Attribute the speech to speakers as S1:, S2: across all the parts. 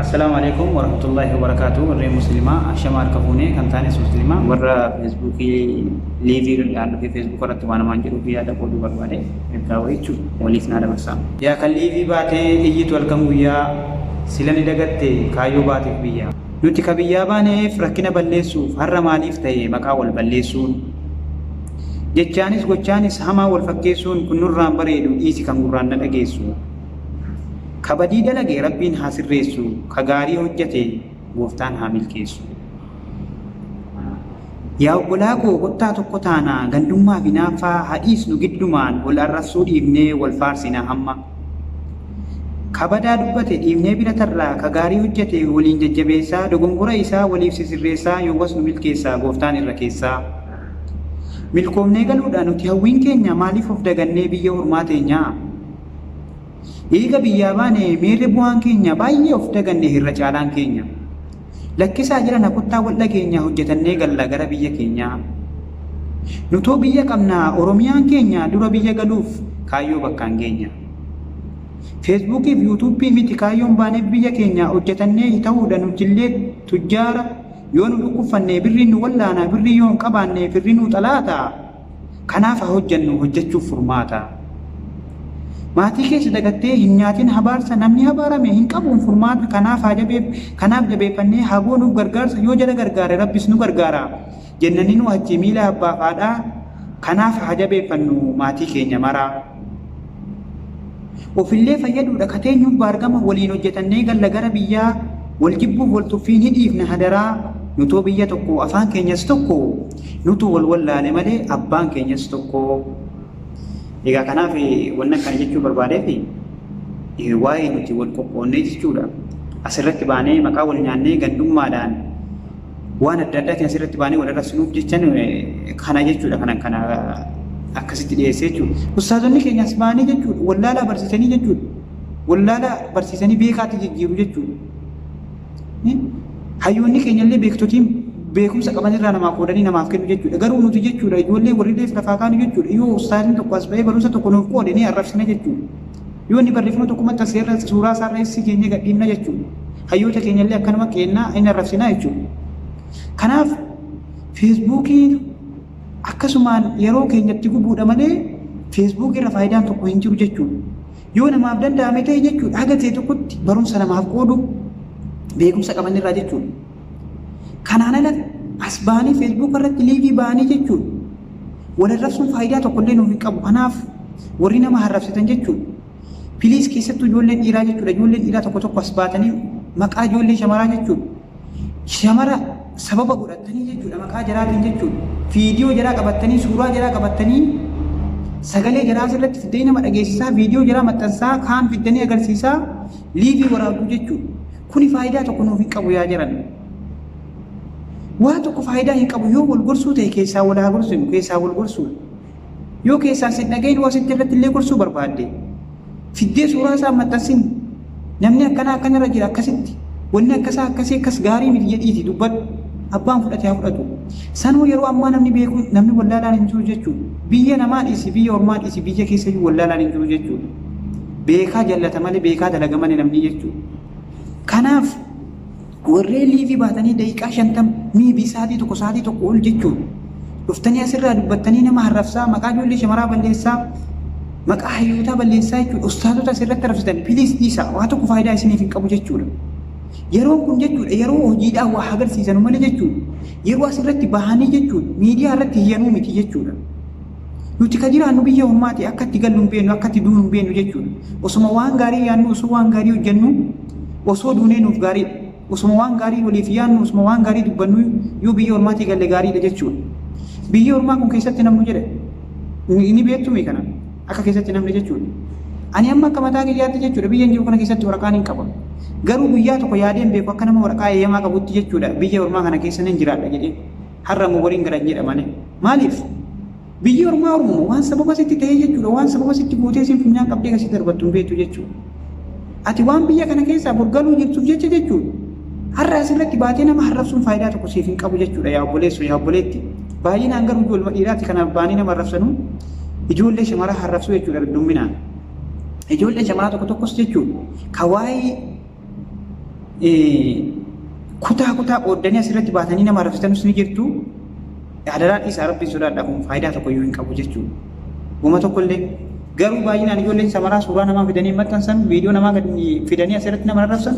S1: Assalaamu alaikum warahmatullahi wabarakatuh. Warreen muslimaa ashama harka fuunee, kan taanes muslimaa, warra Feesbuukii liiviidhaan dhufee Feesbuuk irratti waan namaan jedhuuf yaada qooduu barbaade, ergaa wayii jechuudha waliif naa dabarsaa. Yaa kan liivii baatee iyyitu halkan guyyaa, sila ni dagatte kaayyoo baateef biyyaa. Nuti ka biyyaa baaneef rakkina balleessuuf, har'a maaliif ta'e maqaa wal balleessuun? Jechaanis gochaanis hamaa wal fakkeessuun kun nurraan bareedu, dhiisi kan gurraan na dhageessu. Ka badii dalage Rabbiin haa sirreessu, ka gaarii hojjate gooftaan haa milkeessu. Yaa obbolaa koo, kottaa tokko taanaa, gandummaa fi naaffaa haa dhiisnu, giddumaan wal arrabsuu dhiifnee wal faarsina hamma. Ka badaa dubbate dhiifnee bira tarraa, ka gaarii hojjate waliin jajjabeessaa, dogongora isaa waliif sisirreessaa, yowwas nu milkeessaa gooftaan irra keessaa. Milkoomnee galuudha nuti hawwiin keenya, maaliif of dagannee biyya ormaa teenyaa? Eega biyyaa baane meerre bu'aan keenya? Baay'ee of daganne irra caalaan keenya. Lakkisaa jirana, kottaa wal dhageenya, hojjetannee galla gara biyya keenyaa. Nutoo biyya qabnaa, Oromiyaan keenya, dura biyya galuuf kaayyoo bakkaan geenya. Feesbuukii fi Yuutuubii miti kaayyoon baaneef biyya keenya, hojjetannee ta'uudha nutillee tujjaara. Yoo nu dhukkubfanne birriin nu wallaana, birrii yoo hin qabaanne firri nu xalaata. Kanaaf haa hojjennu, hojjechuuf furmaata. Maatii keessa dagattee hin nyaatin habaarsa, namni habaarame hin qabuun furmaata. Kanaaf haa jabeef, kanaaf jabeeffannee haa goonuuf gargaarsa, yoo jala gargaare Rabbis nu gargaara. Jennanni nu achi miila abbaaf haadhaa, kanaaf haa jabeeffannu maatii keenya maraa. Ofillee fayyaduudha kateenyuuf baargama, waliin hojjetannee galla gara biyyaa, wal jibbuuf wal tuffiin hidhiifna hadaraa. Nutoo biyya tokko, afaan keenyas tokko, nutu wal wallaale malee abbaan keenyas tokko. Egaa kanaaf wanna akkana jechuu barbaadeef, waa'ee nuti wal qoqqoonnee jechuudha. Asirratti baanee maqaa wal nyaannee gandummaadhaan waan adda addaatiin asirratti baanee wal arrabsinuuf jechan kana jechuudha, kana akkasitti dhiyeessee jechuudha. Ustaazonni keenya as baanii jechuudha wallaalaa barsiisanii jechuudha. Wallaalaa barsiisanii beekaatti jijjiiru jechuudha. Hayyoonni keenya illee beektotiin beekumsa qaban irraa namaa qoodanii namaaf kennu jechuudha. Garuu nuti jechuudha, ijoollee warri reef lafaa kaanu jechuudha. Yoo ustaaziin tokko as ba'ee barumsa tokko nuuf qoode ni arrabsina jechuudha. Yoo inni barreeffama tokko maxxanse irra suuraa isaa irra issi keenya gadhiifna jechuudha. Hayyoota keenya illee akkanuma qeennaa inni arrabsinaa jechuudha. Kanaaf Feesbuukii akkasumaan yeroo keenyatti gubuudha malee Feesbuukii irra faayidaan tokko hin jiru jechuudha. Yoo namaaf danda'ame ta'e jechuudha, haga ta'e tokkotti barumsa namaaf qoodu beekumsa qaban irraa jechuudha. Kanaan ala as ba'anii Feesbuuk irratti liivii ba'anii jechuudha, wal arrabsuun faayidaa tokko illee nuuf hin qabu. Kanaaf warri nama arrabsitan jechuudha, please, keessattuu ijoolleen dhiiraa jechuudha. Ijoolleen dhiiraa tokko tokko as baatanii maqaa ijoollee shamaraa jechuudha. Shamara sababa godhatanii jechuudha, maqaa jaraatiin jechuudha. Viidiyoo jaraa qabattanii, suuraa jaraa qabattanii, sagalee jaraa asirratti fiddanii nama dhageessisaa, viidiyoo jaraa maxxansaa, kaan fiddanii agarsiisaa, liivii waraabduu jechuudha. Kuni faayidaa tokko nuuf hin qabu yaa jiran. Waa tokko faayidaa hin qabu. Yoo wal gorsuu ta'e keessaa wal haa gorsinu, keessaa wal gorsuu. Yoo keessaan sin dhagahin waa sitti irratti illee gorsuu barbaadde, fiddee suuraa isaa maxxansin, namni akkanaa akkanarra jira, akkasitti wanni akkasaa akkasii akkas gaarii miti jedhiiti dubbadhu. Abbaan fudhate haa fudhatu. Sanuu yeroo ammaa namni beeku, namni wallaalaan hin jiru jechuudha. Biyya namaa dhiisi, biyya ormaa dhiisi, biyya keessa iyyuu wallaalaan hin jiru jechuudha. Beekaa jallata malee, beekaa dalaga malee namni jechuudha. Kanaaf warreen liivii baatanii daqiiqaa 50 miibii sa'aatii 1, sa'aatii 1 ol jechuudha, dhuftanii asirraa dubbattanii nama harrabsaa, maqaa ijoollee shamaraa balleessaa, maqaa hayyootaa balleessaa jechuudha. Ustaazota asirratti arrabsitan, please dhiisaa, waa tokko faayidaa isiniif hin qabu jechuudha. Yeroon kun jechuudha yeroo hojiidhaan waa agarsiisanu malee jechuudha, yeroo asirratti bahanii jechuudha miidiyaa irratti hiyyanuu miti jechuudha. Nuti ka jiraannu biyya ormaati, akka itti gallu hin beeknu, akka itti duunu hin beeknu jechuudha. Osuma waan gaarii yaadnu, osoo waan gaarii hojjennu, osoo duunee nuuf gaariidha. Osuma waan gaarii waliif yaadnu, osuma waan gaarii dubbannu yoo biyya ormaatii galle gaariidha jechuudha. Biyya ormaa kun keessatti namnu jedhe ni beektumi kana akka keessatti namni jechuudha. Ani amma akka mataa kiyyaatti jechuudha, biyya jiru kana keessatti waraqaan hin qaba. Garuu guyyaa tokko yaadeen beeku akka nama waraqaa eeyyamaa qabutti jechuudha, biyya ormaa kana keessa nan jiraadha jedhee. Har'a immoo waliin galan jedha malee. Maaliif? Biyyi ormaa ormuma waan sababa sitti ta'ee jechuudha, waan sababa sitti gootee isin funyaan qabdee kasi darbattu hin beektu jechuudha. Ati waan biyya kana keessaa borgaluu jirtuuf jecha jechuudha, har'a asirratti baatee nama arrabsuun faayidaa tokko siif hin qabu jechuudha, yaa obboleessoo, yaa obboleetti. Baay'inaan garuu ijoolluma dhiiraati kanaaf baanii nama arrabsanuu, ijoollee shamaraa arrabsuu jechuudha heddumminaan. Ijoollee shamaraa tokko tokkos jechuudha ka waa'ee Kutaa kutaa qooddanii asirratti baatanii nama arrabsitanus ni jirtu. Hadaraa dhiisaa, Rabbiin sodaadhaa, kun faayidaa tokko iyyuu hin qabu jechuudha. Guma tokkollee garuu baay'inaan ijoolleen samaraa suuraa namaa fidanii maxxansan, viidiyoo namaa gadi fidanii asirratti nama arrabsan,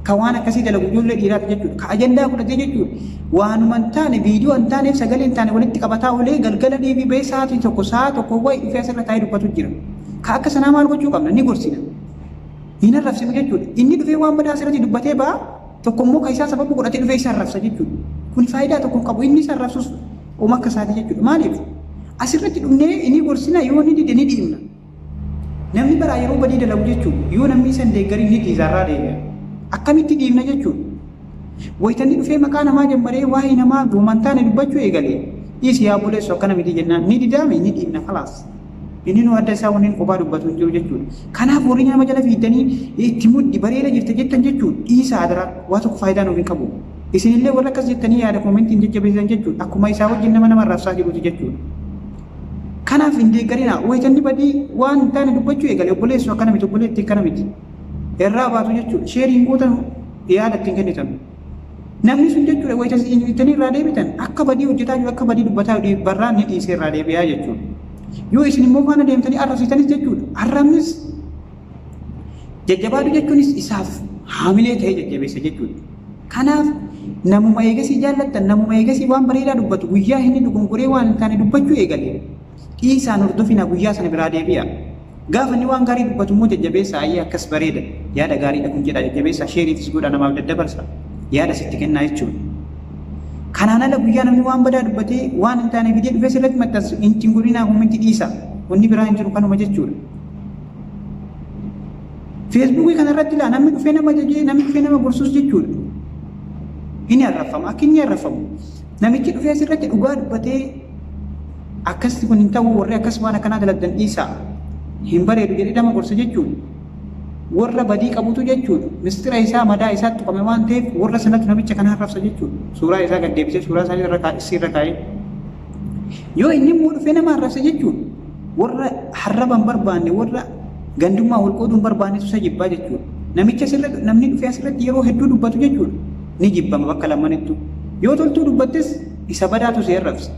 S1: kan waan akkasii dalagu ijoollee dhiiraati jechuudha. Ka ajandaa godhatee jechuudha. Waanuma hin taane, viidiyoo hin taaneef sagalee hin taane walitti qabataa oolee galgala deebii bahee sa'aatii tokko, sa'a tokko wayi dhufee asirra taa'ee dubbatu jira. Ka akka sanaa maal gochuu qabna? Ni gorsina. Hin arrabsinu jechuudha. Inni dhufee waan badaa asirratti dubbatee ba'a. Tokko immoo kan isaa sababa godhatee dhufee isa arrabsa jechuudha. Kun faayidaa tokko hin qabu. Inni isa arrabsus oma akka isaati jechuudha. Maaliif? Asirratti dhufnee inni gorsina, yoo inni dide ni dhiibna. Namni baraa yeroo badii dalagu jechuudha. Yoo namni isa hin deeggarin ni dhiisa, irraa deebi'a. Akkamitti dhiibna jechuudha? Wayitanni dhufee maqaa namaa jammaree waa'ee namaa guumaan taane dubbachuu eegalee, "Dhiisi yaa obboleessu, akkana miti" jennaan ni didaame, ni dhiibna, kalaas. Inni nu adda isaa wanni kophaa dubbatu hin jiru jechuudha. Kanaaf warri nama jala fiiddanii "Itti muddi, bareeda jirta" jettan jechuudha. Dhiisaa adaraa, waa tokko faayidaa nuuf hin qabu. Isinillee warri akkas jettanii yaada commentiin jajjabeessan jechuudha. Akkuma isaa wajjin nama nama arrabsaa jiruuti jechuudha. Kanaaf hin deeggarinaa. Wayitanni badii waan hin taane dubbachuu eegale, "Obboleessu, akkana miti, obboleetti, akkana miti." Irraa baatu jechuudha. Shareiin gootan, yaada ittiin kennitan. Namni sun jechuudha wayita isin irraa deebitan akka badii hojjetaa jiru, akka badii dubbataa jiru barraan ni dhiisee irraa deebi'aa jechuudha. Yoo isin immoo faana deemtanii arrabsitanis jechuudha. Arrabnis, jajjabaadhu jechuunis isaaf haamilee ta'ee jajjabeessa jechuudha. Kanaaf namuma eegasii jaallattan, namuma eegasii waan bareedaa dubbatu, guyyaa inni dogongoree waan hin taane dubbachuu eegale dhiisaan hordofina, guyyaa sana biraa deebi'a. Gaafa inni waan gaarii dubbatu immoo jajjabeessa, "Ayyee, akkas bareeda, yaada gaariidha kun" jedha, jajjabeessa, shareiitis godha, namaaf daddabarsa, yaada sitti kennaa jechuudha. Kanaan ala guyyaa namni waan badaa dubbatee waan hin taane fidee dhufee sirratti maxxansu hin cingurinaa, commentii dhiisa. Wanni biraa hin jiru, kanuma jechuudha. Facebookii kanarratti laa namni dhufee nama jajee, namni dhufee nama gorsus jechuudha. Inni arrabfama. Akka inni arrabfamu, namichi dhufee asirratti dhugaa dubbatee, "Akkasitti kun hin ta'u, warri akkas waan akkanaa dalagdan dhiisaa, hin bareedu" jedhee nama gorsa jechuudha. Warra badii qabutu jechuudha. Mistira isaa, madaa isaa tuqame waan ta'eef warra sanatti namicha kana arrabsa jechuudha. Suuraa isaa gad deebisee suuraa isaa irra kaa'ee irra kaa'ee. Yoo inni immoo dhufee nama arrabsa jechuudha. Warra harraba hin barbaanne, warra gandummaa wal qooduu hin barbaannetu isa jibbaa jechuudha. Namicha asirratti, namni dhufee asirratti yeroo hedduu dubbatu jechuudha. Ni jibbama bakka lamanittu. Yoo toltuu dubbattes isa badaatu si arrabsa.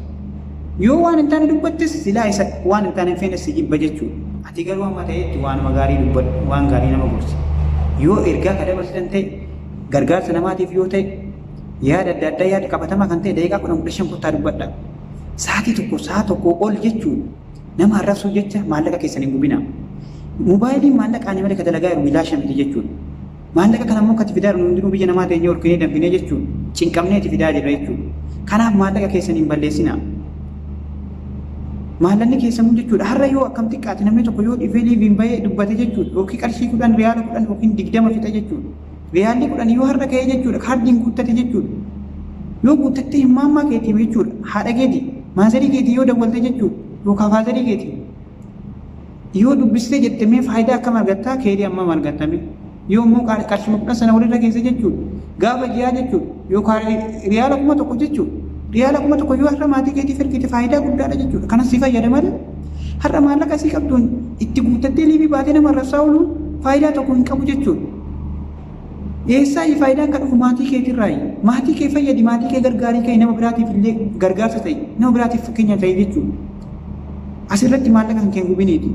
S1: Yoo waan hin taane dubbattes silaa isa waan hin taane hin feene si jibba jechuudha. Ati garuu amma ta'etti waanuma gaarii dubbadhu, waan gaarii nama gorsi. Yoo ergaa ka dabarsitan ta'e, gargaarsa namaatiif yoo ta'e, yaada adda addaa, yaada qabatamaa kan ta'e daqiiqaa 10, 15 kottaa dubbadha. Sa'aatii tokko, sa'a tokko ol jechuun nama arrabsuu jecha maallaqa keessan hin gubinaa. Moobaayiliin maallaqaan malee ka dalagaa jiru bilaasha miti jechuudha. Maallaqa kana immoo akkatti fidaa jiru hundinuu biyya namaa teenyee olkinee danfinee jechuudha. Cinqamneeti fidaa jirra jechuudha. Kanaaf maallaqa keessan hin balleessinaa. Maallaqni keessan kun jechuudha har'a yoo akkam xiqqaate namni tokko yoo dhufee liveiin bahee dubbate jechuudha, yookiin qarshii 10, riyaala 10 yookiin 20 fixa jechuudha. Riyaalli 10 yoo har'a ka'ee jechuudha, kaardiin guuttate jechuudha. Yoo guuttattee himmaammaa keetii jechuudha, haadha keetii, motherii keetii yoo dawwalte jechuudha, yookaan fatherii keetii yoo dubbistee jette, mee faayidaa akkam argattaa, keerii ammam argattame? Yoo immoo qarshuma 10 sana walirra keessa jechuudha, gaafa ji'aa jechuudha, yookaan riyaala 1000 jechuudha. Riyaala 1000 yoo har'a maatii keetiif ergite faayidaa guddaadha jechuudha. Kanas si fayyada malee har'a maallaqa sii qabduun itti guuttattee liveii baatee nama arrabsaa ooluun faayidaa tokko hin qabu jechuudha. Eessaa faayidaan kan dhufu? Maatii keetirraayi. Maatii kee fayyadi, maatii kee gargaarii ka'e, nama biraatiif illee gargaarsa ta'e, nama biraatiif fakkeenya ta'e jechuudha. Asirratti maallaqa kan kee gubiniiti.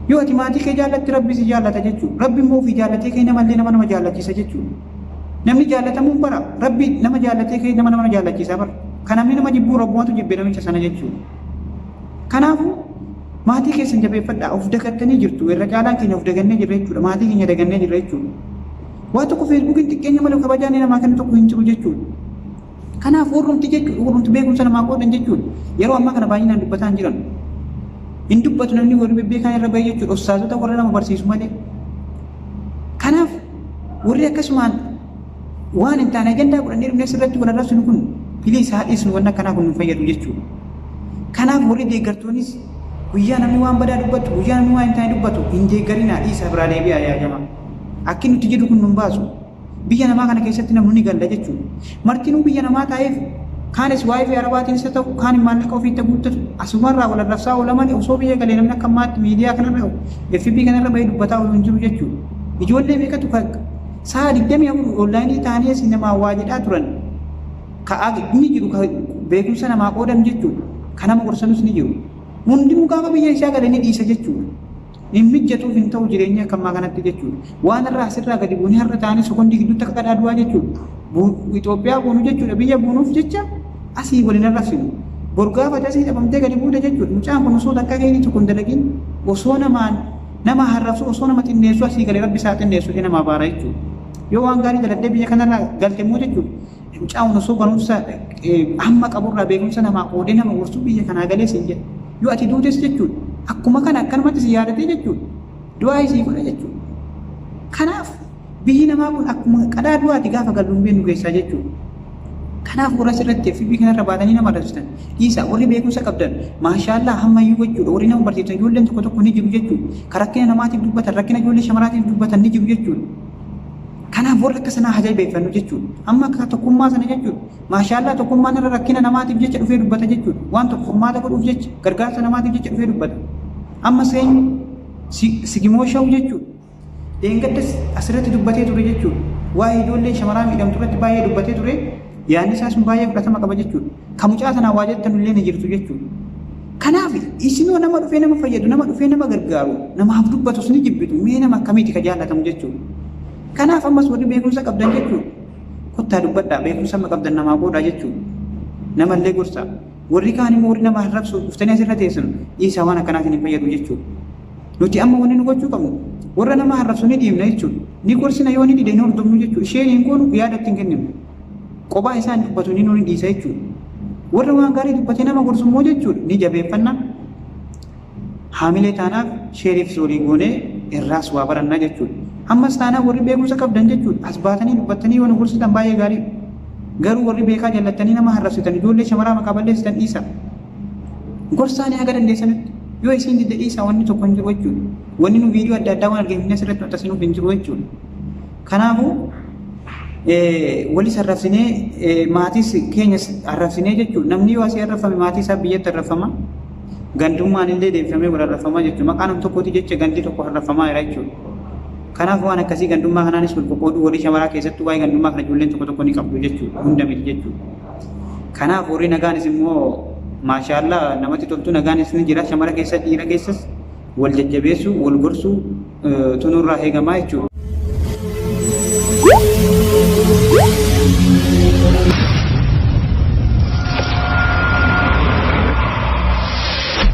S1: Yoo ati maatii kee jaallatti, Rabbi si jaallata jechuudha. Rabbi immoo ofii jaallatee kee namallee nama jaallachiisa jechuudha. Namni jaallatamuun bara Rabbi nama jaallatee kee nama jaallachiisa bara. Kan namni nama jibbuu Rabbumatu jibbe namicha sana jechuudha. Kanaafuu maatii keessan jabeeffadhaa. Of dagattanii jirtu. Irra caalaan keenya of dagannee jirra jechuudha. Maatii keenya dagannee jirra jechuudha. Waa tokko Facebookiin xiqqeenya malee kabajaan namaa kennu tokko hin jiru jechuudha. Kanaaf warrumti jechuudha, warrumti beekumsa namaa qoodan jechuudha. Yeroo ammaa kana baay'inaan dubbataa hin jiran. Hin dubbatu namni warri bebbeekaan irra bahee jechuudha. Ustaazota warra nama barsiisu malee. Kanaaf warri akkasumaan waan hin taane ajandaa godhannee dhufnee asirratti wal arrabsinu kun, please haa dhiisnu, wanni akkanaa kun nu fayyadu jechuudha. Kanaaf warri deeggartoonis guyyaa namni waan badaa dubbatu, guyyaa namni waan hin taane dubbatu hin deeggarinaa, dhiisaa, biraa deebi'aa yaadama. Akki nuti jedhu kun nun baasu. Biyya namaa kana keessatti namni ni galla jechuudha. Martinuu biyya namaa taa'eef kaanis waa'ee arabaatiin isa ta'u, kaan maallaqa ofiitti guuttatu asumarraa wal arrabsaa oola malee osoo biyya galee namni akka ammaatti miidiyaa kanarra, FB kanarra bahee dubbataa oolu hin jiru jechuudha. Ijoollee meeqatu Sa'a 24 onlaayinii ta'anii asii namaa waa jedhaa turan. Ka ni jiru ka beekumsa namaa qoodan jechuudha. Ka nama gorsanus ni jiru. Hundinuu gaafa biyya isaa gale ni dhiisa jechuudha. Hin mijjatuuf hin ta'u jireenya akka ammaa kanatti jechuudha. Waan irraa asirraa gadi buunee har'a ta'anii sekondii gidduutti akka qadaa du'aa jechuudha. Itoophiyaa buunu jechuudha. Biyya buunuuf jecha asii waliin arrabsinu. Bor gaafa asii dhabamtee gadi buute jechuudha. Mucaan kun osoo takka keenya tokko hin dalagin osoo namaan nama harrabsu osoo nama xinneessu asii galee rabbi isaa xinneessu nama abaara jechuudha. Yoo waan gaarii daladdee biyya kanarraa galte immoo jechuudha. Mucaan kun osoo barumsa hamma qaburraa beekumsa namaa qoodee nama gorsuu biyya kanaa galee siin jedha. Yoo ati duutes jechuudha. Akkuma kana akkanumatti si yaadatee jechuudha. Du'aa isii godha jechuudha. Kanaaf biyyi namaa kun akkuma qadaa du'aati gaafa gallu hin beeknu keessaa jechuudha. Kanaaf warra asirratti FB kanarra baatanii nama arrabsitan dhiisa warri beekumsa qabdan maashaallaa hammayyuu jechuudha warri nama barsiiftan ijoolleen tokko tokko ni jiru jechuudha. Ka rakkina namaatiif dubbatan rakkina ijoollee shamaraatiif dubbatan ni jiru jechuudha. Kanaaf warra akka sanaa haa jabeeffannu jechuudha. Amma akka tokkummaa sana jechuudha. Maashaallaa tokkummaan irra rakkina namaatiif jecha dhufee dubbata jechuudha. Waan tokko furmaata godhuuf jecha gargaarsa namaatiif jecha dhufee dubbata. Amma seenyu sigimoo shawu jechuudha. Dheengaddas asirratti dubbatee ture jechuudha. Waa'ee ijoollee shamaraa miidhamtu irratti baay'ee dubbatee ture. Yaadni isaa sun baay'ee fudhatama qaba jechuudha. Ka mucaa sanaa waa jettan illee ni jirtu jechuudha. Kanaaf isinoo nama dhufee nama fayyadu, nama dhufee nama gargaaru, namaaf dubbatus ni jibbitu. Mee nama akkamiiti ka jaallatamu jechuudha. Kanaaf ammas warri beekumsa qabdan jechuudha. Kottaa dubbadhaa beekumsa amma qabdan namaa qoodaa jechuudha. Namallee gorsaa. Warri kaan immoo warri nama arrabsuuf dhuftanii asirra teessan dhiisaa waan akkanaatiin hin fayyadu jechuudha. Nuti amma wanni nu gochuu qabnu warra nama arrabsu ni dhiibna jechuudha. Ni gorsina yoo ni dide hin hordofnu jechuudha. Isheen hin goonu yaada itti hin kenninu. Qophaa isaa hin dubbatu ni ni dhiisa jechuudha. Warra waan gaarii dubbatee nama gorsu immoo jechuudha ni jabeeffanna. Haamilee taanaaf sheeriif soorii goonee irraas waa barannaa jechuudha. Ammas taanaan warri beekumsa qabdan jechuudha. As baatanii dubbattanii yoo nu gorsitan baay'ee gaarii. Garuu warri beekaa jallattanii nama harrabsitan ijoollee shamaraa maqaa balleessitan dhiisa. Gorsaanii haga dandeessanitti yoo isiin didde dhiisaa wanni tokko hin jiru jechuudha. Wanni nu viidiyoo adda addaa waan arginu asirratti maxxansinuuf hin jiru jechuudha. Kanaafuu walis arrabsinee maatiis keenyas arrabsinee jechuudha. Namni yoo asii arrabfame maatii isaa biyyatti arrabfama. Gandummaan illee deebifamee wal arrabfamaa jechuudha. Maqaa nam tokkooti jecha gandi tokko arrabfamaa jira jechuudha. Kanaaf waan akkasii gandummaa kanaanis wal qoqqooduu warri shamaraa keessattuu waa'ee gandummaa kana ijoolleen tokko tokko ni qabdu jechuudha. Hunda miti jechuudha. Kanaaf warri nagaanis immoo maashaallaa namatti toltu nagaanis ni jira shamara keessa dhiira keessas wal jajjabeessuu wal gorsuu tunurraa eegamaa jechuudha.